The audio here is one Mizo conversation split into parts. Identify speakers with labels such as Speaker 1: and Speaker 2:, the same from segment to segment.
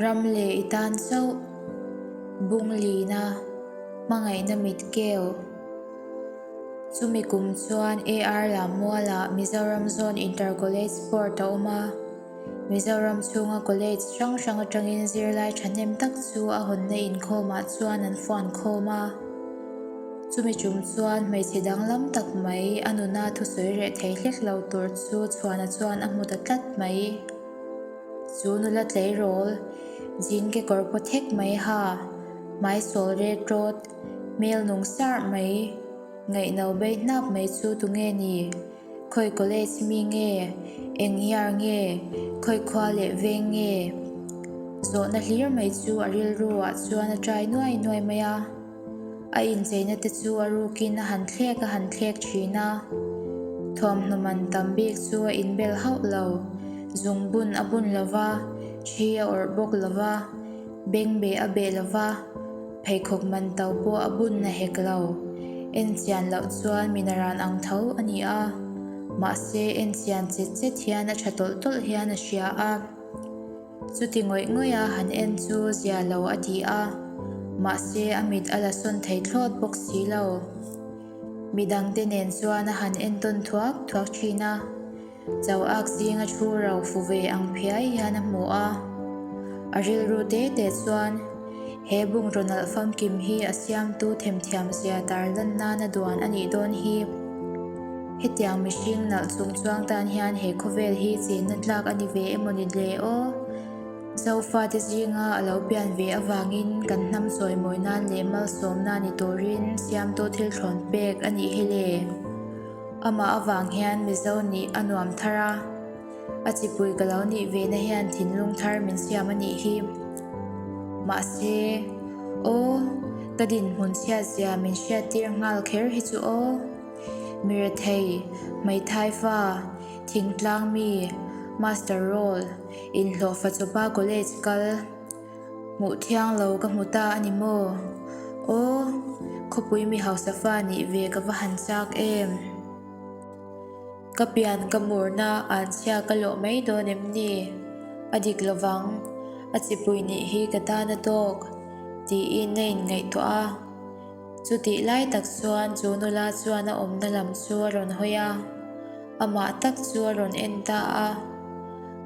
Speaker 1: Ram leh i tan chauh bunglina hmangaihna mit keu. Chumi kum chuan AR Lammualah Mizoram Zone Inter College Sport a awm a. Mizoram chhunga college hrang hrang atangin zirlai thahnem tak chu a hawnna inkhawmah chuan an fuan khawm a. Chumi tum chuan hmeichhe danglam tak mai a nuna thusawi reh thei hlek lo tur chu Chhuana chuan a hmu ta tlat mai. Chu nula tleirawl, jean kekawr paw thek mai ha, hmai sawl ret rawt, hmel nung sarh mai, ngaihno bei hnap mai chu tunge ni? Khawi college mi nge? Eng year nge? Khawi khua leh veng nge? Zawhna hlir mai chu a rilru ah chuan a trai nuai nuai mai a. A incheina te chu a rukin a han thlek a han thlek thin a. Thuamhnaw man tam bik chu a inbel hauh lo. Zungbun a bun lo va, thi a awrh bawk lo va, bengbeh a beh lo va. Pheikhawk man to pawh a bun na hek lo. En chian loh chuan mi naran ang tho a ni a, mahse en chian chet chet hian a tha tawlh tawlh hian a hria a. Chuti ngawih ngawih a han en chu zia lo a ti a, mahse a mit a la sawn thei thlawt bawk si lo. Midangte nen chuan a han entawn thuak thuak thin a. Chau ak zinga thu ro fu ve ang phiai hian a hmu a, a rilru te te chuan he bungraw nalh famkim hi a siamtu themthiam zia tar lan nana duan a nih dawn hi. Hetiang mihring nalh chung chuang tan hian he khawvel hi chenna tlak a ni ve emaw ni le aw? Zofate zinga a lo pian ve avangin kan hnam chawimawi nan leh malsawmna ni turin siamtu thil thlawn pek a nih hi le. Amah avang hian Mizo nih a nuam thar a, a chipui ka lo nih ve na hian thinlung thar min siam a nih hi. Mahse, aw, ka dinhmun chhiat zia min hriattir nghal kher hi chu aw. Mirethei, hmeithai fa, thingtlang mi, master roll, inhlawhfa chawpa college kal, Hmuh thiang lo ka hmu ta a ni maw? Aw, khawpui mi hausa fa nih ve ka va han chak em? Ka pian ka murna anchhia ka lawh mai dawn em ni? A dik lovang, a chipui nih hi ka tan a tawk, tiin a inngaihtuah a. Chutih lai tak chuan chu nula chuan a awmna lam chu a rawn hawi a, amah tak chu a rawn en ta a.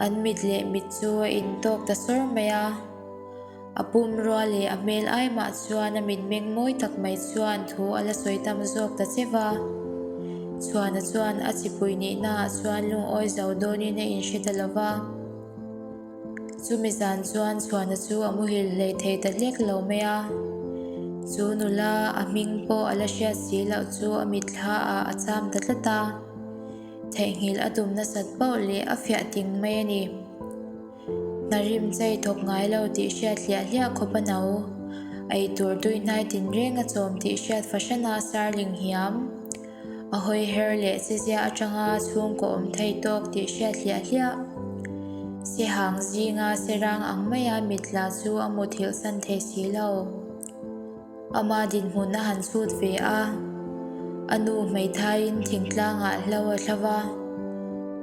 Speaker 1: An mit leh mit chu a intawk ta sawr mai a. A pumrua leh a hmel ai mah chuan a mitmeng mawi tak mai chuan thu a la sawi tam zawk ta che va. Chhuana chuan a chipui nihnaah chuan lungawi zo dawnin a inhre ta lo va. Chumi zan chuan Chhuana chu a muhil hlei thei ta hlek lo mai a. Chu nula a hming pawh a la hriat si loh chu a mitthla ah a cham ta tlat a. Theihnghilh a tum nasat poh leh a fiah ting mai a ni. Hna rim chei thawk ngai lo tih hriat hliah hliah khawp a no. Ei tur tui hnai tinreng a chawm tih hriat fahran a sarling hiam. A hawi her leh chezia atanga chhungkaw awm thei tawk tih hriat hliah hliah. Sehang zinga serang ang maia mitla chu a muthilh san thei si lo. Ama dinhmun a han chhut ve a, a nu hmeithaiin thingtlangah hlo a thla va.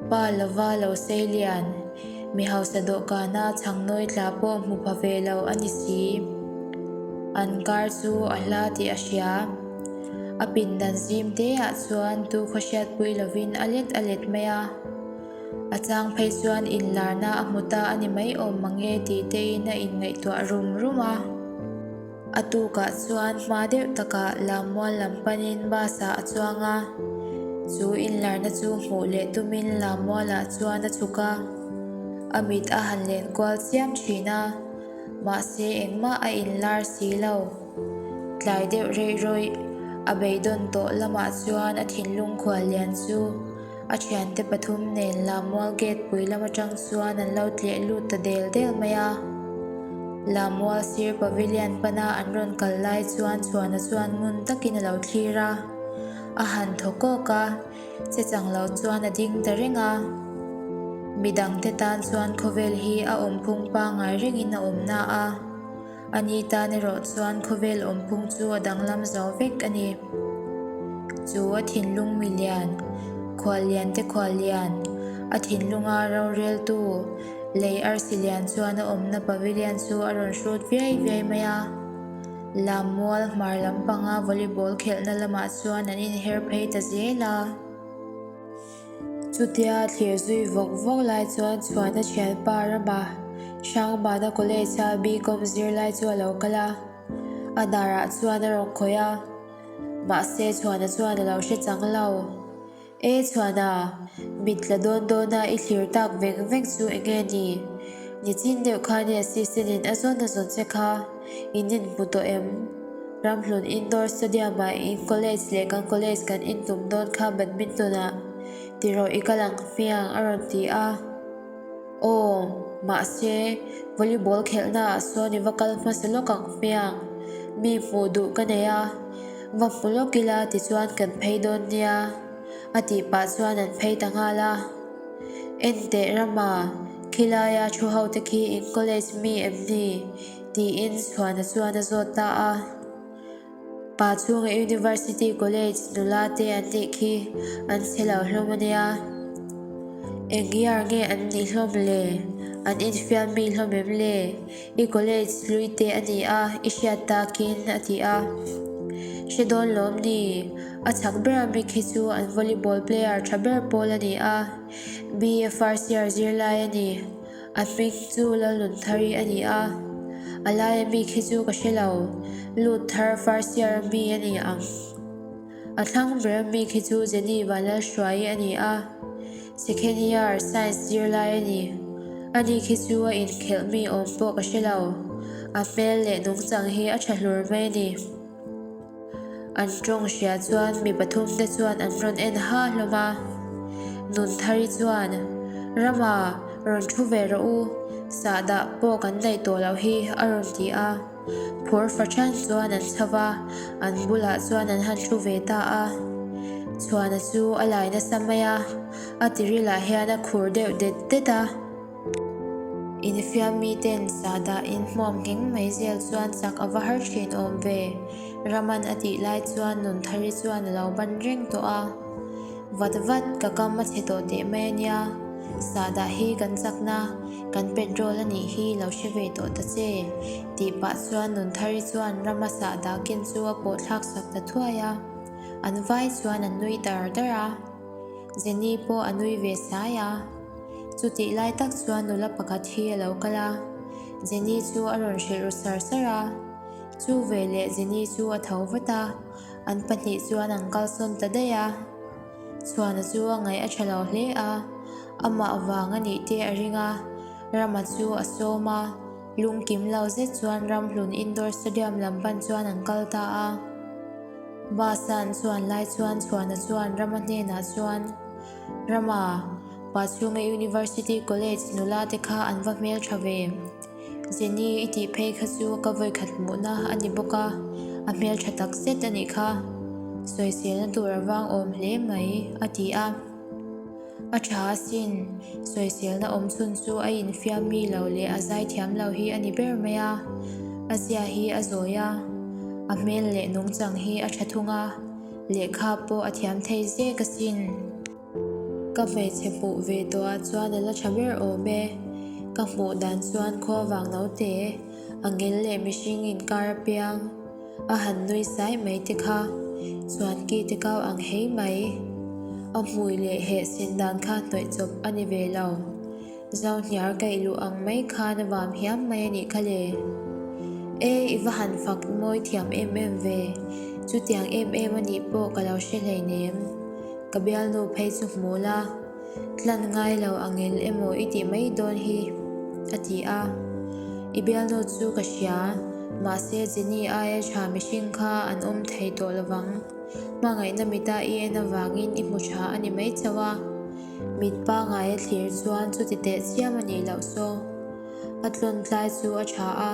Speaker 1: Pa lova lo sei lian, mi hausa dawhkana chhangnawi tla pawh hmu pha ve lo a ni si. An kar chu a hla tih a hria. A pindan zim te ah chuan tu khaw hriatpui lovin a let a let mai a. A chang phei chuan inlarna a hmu ta a ni mai awm mange tih tein a inngaihtuah rum rum a. A tukah chuan hma deuh takah Lammual lam panin bus ah a chuang a. Chu inlarna chu hmuh leh tumin Lammualah chuan a chhuk a. A mit a han len kual chiam thin a, mahse engmah a inlar si lo. Tlai deuh reih rawih a beidawn tawh lamah chuan a thinlung khual lian chu a thiante pathum nen Lammual gate pui lam atang chuan an lo tleh lut ta del del mai a. Lammual sir pavilion pana an rawn kal lai chuan Chhuana chuan ngun takin a lo thlir a, a han thaw kawk a, che chang lo chuan a ding ta reng a. Midangte tan chuan khawvel hi a awmphung pangngai rengin a awm na a. A ni tan erawh chuan khawvel awmphung chu a danglam zo vek a ni. Chu a thinlung milian, khualliante khuallian, a thinlunga roreltu, Lei arsi lian chuan a awmna pavilion chu a rawn hrut viai viai mai a. Lammual hmar lampanga volleyball khelhna lamah chuan an inher phei ta zel a. Chutia thlir zui vawk vawk lai chuan Chhuana thianpa Rama, Hrangbana College-a B-Com zirlai chu a lo kal a, a darah chuan a rawn khawih a, mahse Chhuana chuan a lo hre chang lo. E Chhuana, mit tla dawn dawna i thlir tak veng veng chu eng nge ni? Nichin deuh khan i assistant in a zawn a zawn che kha in inhmu tawh em? Ramhlun Indoor Stadium ah in college leh kan college kan intum dawn kha badminton ah tiraw i kal ang hmiang a rawn ti a. Aw, mahse volleyball khelhna ah sawn i va kal hmasa lawk ang hmiang, mi hmuh duh ka nei a, va hmu lawk ila tichuan kan phei dawn nia a tih pah chuan an phei ta nghal a. Enteh Rama, khilaia thu ho te khi in college mi em ni? Tiin Chhuana chuan a zawt ta a. Pa chhunga University College nula te an nih khi an chhe lo hlawm a nia. Eng year nge an nih hlawm le? An infiam mi hlawm em le? I college hlui te a ni a, i hriat takin a ti a. Hre dawn lawm ni? A chak ber a mi khi chu an volleyball player tha ber pawl a ni a, BA first year zirlai a ni. A hming chu Lalnunthari a ni a, a laia mi khi chu ka hre lo, lut thar first year a mi a ni ang. A thlang ber a mi khi chu Jenny Vanlalhruaii a ni a, second year science zirlai a ni. Ani khi chu a inkhelh mi awm pawh ka hre lo, a hmel leh nungchang hi a tha hlur mai a ni. An tawng hria chuan mi pathumte chuan an rawn en ha hlawm a. Nunthari chuan, Rama, rawn thu ve rawh u, sahdah pawh kan neih tawh loh hi, a rawn ti a. Phur fahran chuan an chho va, an bulah chuan an han thu ve ta a. Chhuana chu a lai nasa mai a, a tirilah hian a khur deuh det det a. Infiam miten sahdah in hmuam ngheng mai zel chuan chak a va har thin awm ve, Raman a tih lai chuan Nunthari chuan a lo ban reng tawh a. Vat vat, ka kam a chhe tawh teh mai a nia, sahdah hi kan chakna, kan petrol a nih hi lo hre ve tawh ta che, tih pah chuan Nunthari chuan Rama sahdah ken chu a pawh thlak sak ta thuai a. An vai chuan an nui dar dar a. Jenny pawh a nui ve sai a. Chutih lai tak chuan nula pakhat hi a lo kal a, Jenny chu a rawn hrilh ru sar sar a. Chu veleh Jenny chu a tho vat a, an pahnih chuan an kalsawn ta daih a. Chhuana chu a ngaih a tha lo hle a, amah vang a nih te a ring a, Rama chu a sawm a, lungkim lo zet chuan Ramhlun Indoor Stadium lam pan chuan an kal ta a. Bus a an chuan lai chuan Chhuana chuan Rama hnenah chuan, Rama, Pachhunga University College nula te kha an va hmel tha ve. Jenny i tih phei kha chu ka vawikhat hmuhna a ni bawk a, a hmel tha tak zet a nih kha. Sawiselna tur a vang awm hle mai, a ti a. A tha asin, sawiselna awm chhun chu a infiam mi lo leh a zaithiam lo hi a ni ber mai a. A zia hi a zawi a, a hmel leh nungchang hi a tha thung a. Lehkha pawh a thiam thei zek asin. Ka hmeichhe hmuh ve tawhah chuan a la tha ber awm e. Ka hmuh dan chuan khua vang naute, a ngel leh mihring inkar apiang a han nui sai mai te kha chuan ki te kau ang hei mai. A hmui leh heh sin dan kha hnawih chawp a ni ve lo. Zohniar kaih luh ang mai khan a vam hiam mai a nih kha le. E, i va han fak mawi thiam em em ve, chutiang em em a nih pawh ka lo hre hleinem. Ka bialnu phei chu hmu la, tlan ngai lo ang el emaw i tih mai dawn hi, a ti a. I bialnu chu ka hria, mahse Jenny aia tha mihring kha an awm thei tawh lovang. Hmangaihna mita i en avangin i hmu tha a ni mai chauh a. Mit pangai a thlir chuan chuti teh chiam a nih loh saw. A tlawn tlai chu a tha a,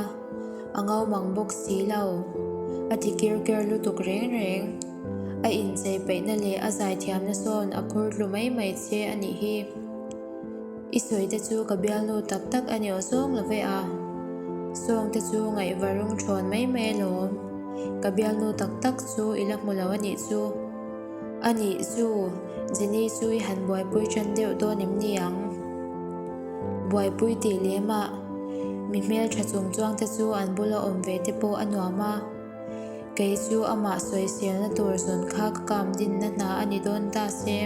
Speaker 1: a ngo mang bawk si lo. A ti kir ker lutuk reng reng. A inchei peihna leh a zaithiamna sawn a phur tlu mai mai che a nih hi. I sawi te chu ka bialnu tak tak a ni aw zawng lo ve a. Sawng te chu ngaihva rung thawn mai mai alawm. Ka bialnu tak tak chu i la hmu lo a nih chu. A nih chu, Jenny chu i han buaipui tan deuh dawn em ni ang? Buaipui tih lem ah mi hmeltha chung chuang te chu an bula awm ve te pawh a nuam a. Kei chu amah sawiselna tur zawn kha ka kam dinna hna a ni dawn ta se.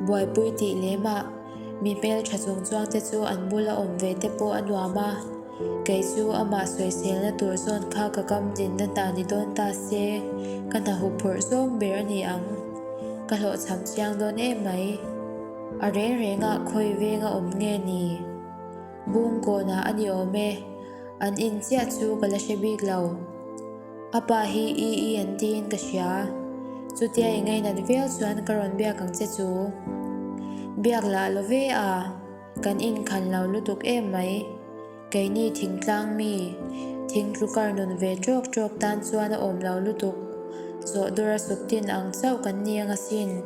Speaker 1: Buaipui tih lem ah mi hmeltha chung chuang te chu an bula awm ve te pawh a nuam a. Kei chu amah sawiselna tur zawn kha ka kam dinna hna ni dawn ta se, ka hna huphurh zawng ber a ni ang. Ka hlawhchham chiang dawn em mai. A reng rengah khawi veng a awm nge ni? Bung kawnah a ni awm e, an in chiah chu ka la hre bik lo. A pa hi i i an tiin ka hria. Chutia i ngainat viau chuan ka rawn biak ang che chu. Biak lah lo ve a, kan inkhan lo lutuk em mai. Keini thingtlang mi, thingtlu kar nun ve tawk tawk tan chuan a awm lo lutuk. Zawh dawr a suk tin ang chauh kan ni ang asin.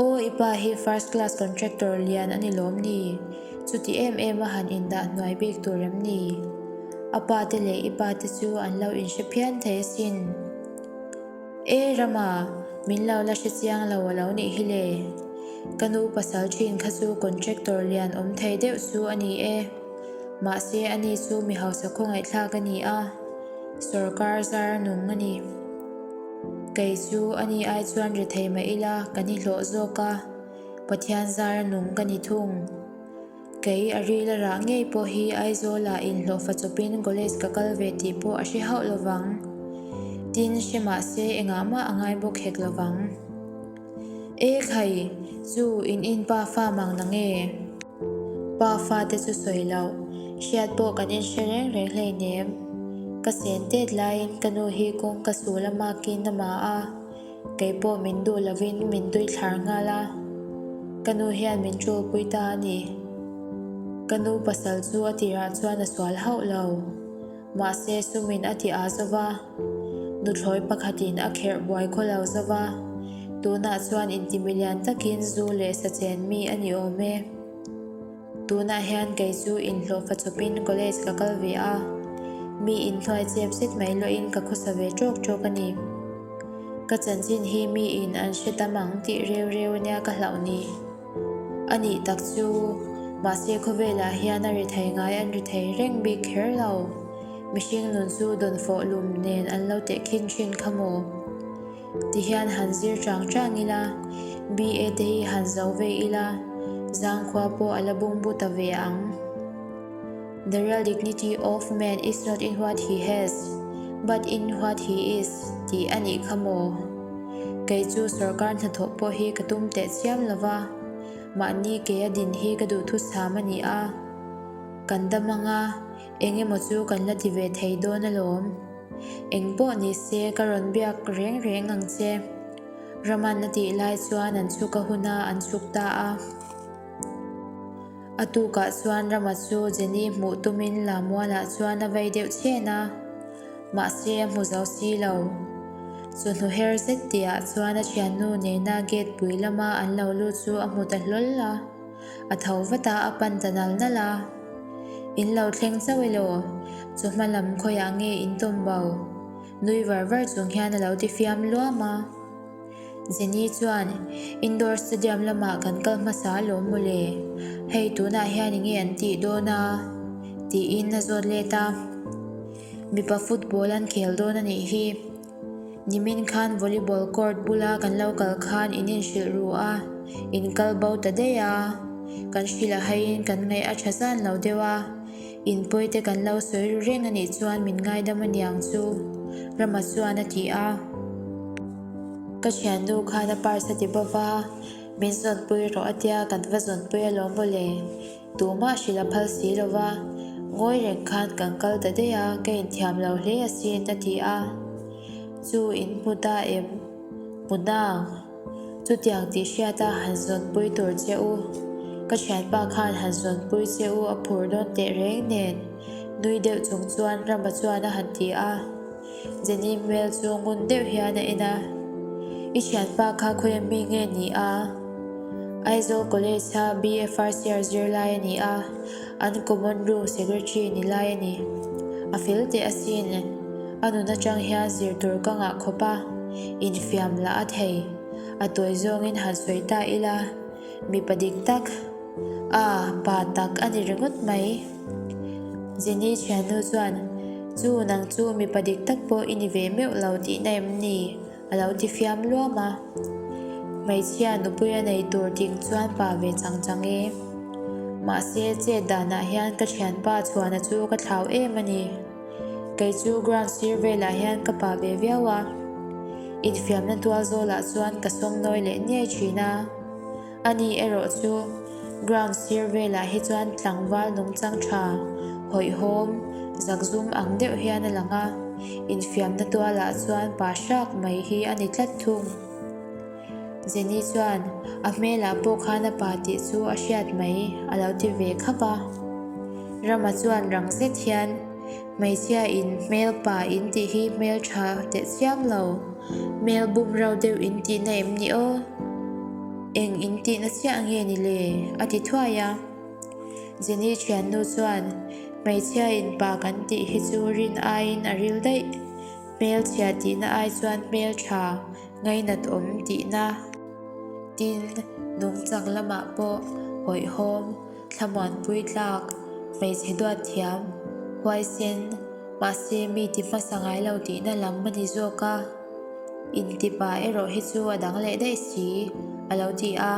Speaker 1: Aw, i pa hi first class contractor lian a ni lawm ni? Chuti em em a han indah hnuai bik tur em ni? A pa te leh i pa te chu an lo inhre phian thei asin. E Rama, min lo la hre chiang lo a lo nih hi le. Ka nu pasal thin kha chu contractor lian awm thei deuh chu a ni e. Mahse ani chu mi hausa khawngaihthlak a ni a, sawrkar zar nung a ni. Kei chu ani ai chuan rethei mah ila ka ni hlawh zawk a, Pathian zar nung ka ni thung. Kei a ril a rah ngei pawh hi Aizawlah inhlawhfa chawpin college ka kal ve tih pawh a hre hauh lovang. Tin, hre mah se engah mah a ngai bawk hek lovang. E khai, chu in in pa fa mang na nge? Pa fate chu sawi loh, hriat pawh kan inhre reng reng hleinem. Ka sen tet laiin ka nu hi kawng ka sul a makin a ma a, kei pawh min duh lovin min tui thlar nghal a. Ka nu hian min ṭulpui ta a ni. Ka nu pasal chu a tirah chuan a sual hauh lo. Mahse sumin a ti â zo va, nuthlawi pakhatin a kherh buai khaw lo zo va, tunah chuan intimilian takin zu leh sa chen mi a ni awm e. Tunah hian kei chu inhlawhfa chawpin college ka kal ve a, mi inhnuai chep zet mai lawhin ka khawsa ve ṭawk ṭawk a ni. Ka chanchin hi miin an hre tam ang tih reu reu ania ka hlauh ni. A nih tak chu, mahse khawvelah hian a ri thei ngai an ri thei reng bik kher lo. Mihring nun chu dawnfawh lum nen an lo tehkhin thin kha maw? Tihian han zir chang chang ila, BA te hi han zo ve ila, zangkhua pawh a la bungbu ta ve ang. The real dignity of man is not in what he has, but in what he is, tih a nih kha maw? Kei chu sorkar hnathawh pawh hi ka tum teh chiam lo va, mahni kei a din hi ka duhthusam a ni a. Kan dam ang a, eng emaw chu kan la ti ve thei dawn alawm. Eng pawh ni se ka rawn biak reng reng ang che. Raman a tih lai chuan an chhuk a hun a, an chhuk ta a. A tukah chuan Rama chu Jenny hmuh tumin Lamualah chuan a vei deuh chhen a, mahse a hmu zo si lo. Chawhnu her zet tihah chuan a thiannu nena gate pui lama an lo lut chu a hmu ta hlawl a, a tho vat a, a pan ta nal nal a. In lo thleng chauh elaw? Chawhma lam khawiah nge in tawm bo? Nui var var chung hian a lo ti fiam luam a. Jenny chuan, Indoor stadium lamah kan kal hmasa alawm mawle, hei tunah hian enge an tih dawn a? tiin a zawt let a. Mipa football an khel dawn a nih hi. Nimin khan volleyball court bula kan lo kal khan in inhrilh ru a, in kal bo ta daih a. Kan hrilh a haiin kan ngaih a tha zan lo deuh a. In pawite kan lo sawi ru reng a nih chuan min ngaidam a niang chu, Rama chuan a ti a. Ka thiannu khan a purse a ti bawk a, min zawnpui rawh a tia kan va zawnpui alawm maw le, tumah hrilh a phal si lo va, ngawi reng khan kan kal ta daih a, ka inthiam lo hle asin a ti a. Chu in hmu ta em? Hmu nang. Chutiang tih hriata han zawnpui tur che u, ka thianpa khan han zawnpui che u a phur dawn teh reng nen, nui deuh chung chuan Rama chuan a han ti a. Jenny hmel chu ngun deuh hian a en a, I thianpa kha khawi mi nge ni a? Aizawl College a BA first year zirlai a ni a, an common room secretary ni lai a ni. A fel teh asin, a nun atang hian zir tur ka ngah khawp a, infiam lah a thei. A tawi zawngin han sawi ta ila, mipa dik tak. A, pa tak a ni ringawt mai. Jenny thiannu chuan, Chu nang chu mipa dik tak pawh i ni ve meuh lo tihna em ni? a lo ti fiam luam a. Hmeichhia nupui a nei tur ding chuan pa ve chang chang e. Mahse, chet danah hian ka thianpa chhuana chu ka thlau em a ni. Kei chu ground sir velah hian ka pa ve viau a. Infiamna tual zawlah chuan ka sawngnawi leh niai thin a. Ani erawh chu ground sir velah hi chuan tlangval nungchang tha, hawihhawm, zakzum ang deuh hian a lang a, infiamna tualah chuan pa hrak mai hi a ni tlat thung. Jenny chuan a hmelah pawh khan a pa tih chu a hriat mai a lo ti ve khap a. Rama chuan rang zet hian Hmeichhia in hmel pa in tih hi hmel tha teh chiam lo, hmel bum rau deuh in tihna em ni aw? Eng in tihna chiah nge ni le? a ti thuai a. Jenny thiannu chuan, Hmeichhia in pa kan tih hi chu rin aiin a ril daih, hmel chhia tihna ai chuan hmel tha ngainat awm tihna. Tin, nungchang lamah pawh hawihhawm, Thlamuanpui tlak, hmeichhe duat thiam, huaisen, mahse mi ti hmasa ngai lo tihna lam a ni zawk a. Intipa erawh hi chu a dang leh daih si, a lo ti a.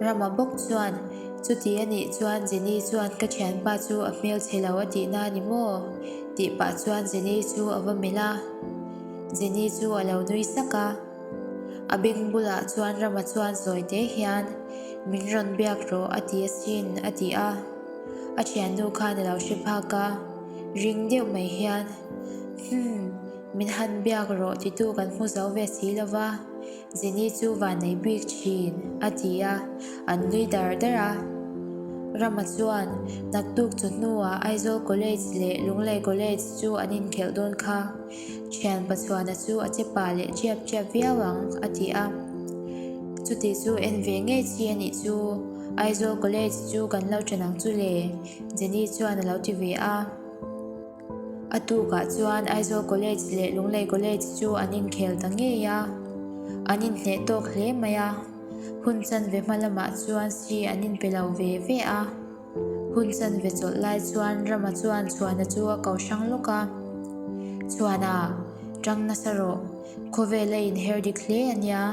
Speaker 1: Rama bawk chuan, Chuti a nih chuan Jenny chuan ka thianpa chu a hmelchhe lo a tihna a ni maw? tih pah chuan Jenny chu a va melh a. Jenny chu a lo nui sak a. A beng bulah chuan Rama chuan zawi te hian, Min rawn biak rawh a ti asin, a ti a. A thiannu khan a lo hre phak a, ring deuh mai hian, Hum, min han biak rawh titu kan hmu zo ve si lo va, Jenny chu vannei bik thin, a ti a, an nui dar dar a. Rama chuan, Naktuk chawhnuah Aizawl College leh Lunglei College chu an inkhelh dawn kha. Thian Pachuana chu a che pa leh chiap chiap viau ang, a ti a. Chuti chu en ve ngei chi a nih chu, Aizawl College chu kan lo ṭan ang chu le, Jenny chuan a lo ti ve a. A tukah chuan Aizawl College leh Lunglei College chu an inkhel ta ngei a, an inhneh tawk hle mai a. Hun chanve hma lamah chuan si an inpe lo ve ve a. Hun chanve chawlh lai chuan Rama chuan Chhuana chu a ko hrang lawk a. Chhuana, ṭang nasa rawh. Khawvel a inher dik hle a nia.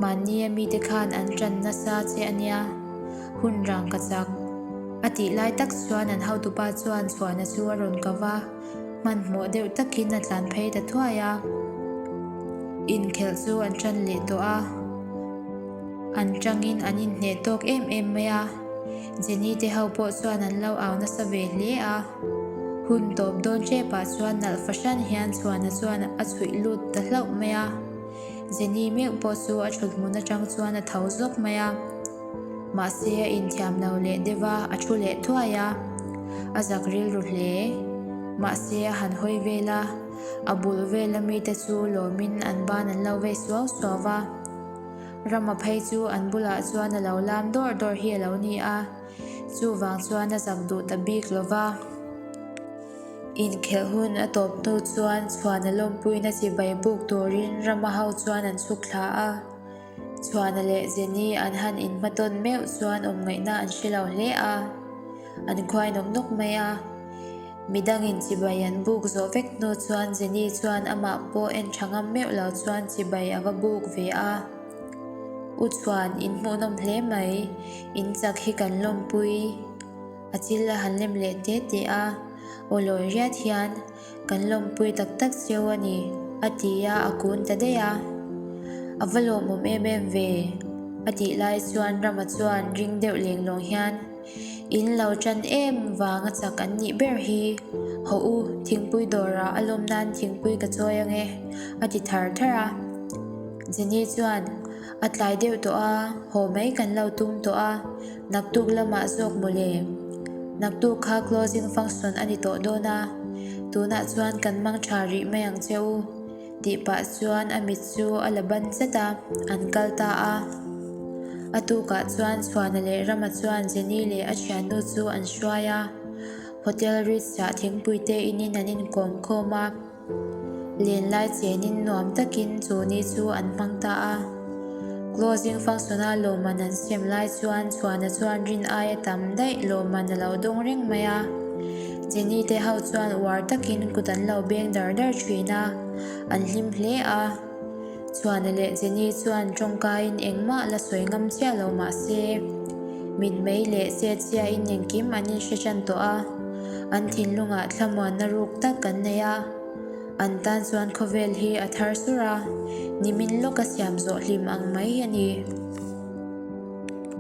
Speaker 1: Mahni a mite khan an ṭan nasa che a nia. Hun rang ka chak. A tih lai tak chuan an hotupa chuan Chhuana chu a rawn ko va. Hmanhmawh deuh takin a tlan phei ta thuai a. Inkhelh chu an ṭan leh tawh a. An ṭangin an inhneh tawk em em mai a. Jenny te ho pawh chuan an lo au nasa ve hle a. Hun tawp dawn ṭepah chuan nalh fahran hian Chhuana chuan a chhuih lut ta hlauh mai a. Jenny meuh pawh chu a ṭhut hmun aṭang chuan a tho zawk mai a. Mahse a inthiam lo leh deuh a, a ṭhu leh thuai a. A zak rilru hle. Mahse a han hawi vel a, a bul vela mite chu lawmin an ban an lo vei suau suau va. Rama phei chu an bulah chuan a lo lam dawrh dawrh hi a lo ni a, chuvang chuan a zak duh ta bik lo va. Inkhelh hun a tawp hnu chuan Chhuana lawmpuina chibai buk turin Rama ho chuan an chhuk thla a. Chhuana leh Jenny an han inhmatawn meuh chuan awmngaihna an hre lo hle a, an khuai nawk nawk mai a. Midangin chibai an buk zawh vek hnu chuan Jenny chuan amah pawh en tha ngam meuh lo chuan chibai a va buk ve a. U Chhuan, in hmuhnawm hle mai, in chak hi kan lawmpui. A chil a han lem leh te te a, aw lawi riat hian kan lawmpui tak tak cheu a ni, a ti a, a kun ta daih a. A va lawmawm em em ve, a tih lai chuan Rama chuan ring deuh leng lawng hian, In lo ṭan em vang a chak an nih ber hi. Hawh u, thingpui dawrah a lawm nan thingpui ka chawi ang e, a ti thar thar a. Jenny chuan, A tlai deuh tawh a, haw mai kan lo tum tawh a, naktuk lamah zawk mawle. Naktuk kha closing function a ni tawh dawn a, tunah chuan kan mang ṭha rih mai ang che u. Tih pah chuan a mit chu a la ban zet a, an kal ta a. A tukah chuan Chhuana leh Rama chuan Jenny leh a thiannu chu an hruai a, Hotel Ritz-ah thingpui te inin an inkawm khawm a. Lenlai chenin nuam takin chu ni chu an hmang ta a. Closing function-a lawmman an sem lai chuan Chhuana chuan rin aia tam daih lawmman a lo dawng reng mai a. Jenny te ho chuan uar takin kut an lo beng dar dar thin a, an hlim hle a. Chhuana leh Jenny chuan tawngkaiin engmah la sawi ngam chiah lo mah se, mitmei leh chet chiahin engkim an inhre tan tawh a, an thinlungah thlamuanna ruk tak an nei a. An tan chuan khawvel hi a thar sur a, nimin lawka siam zawh hlim ang mai a ni.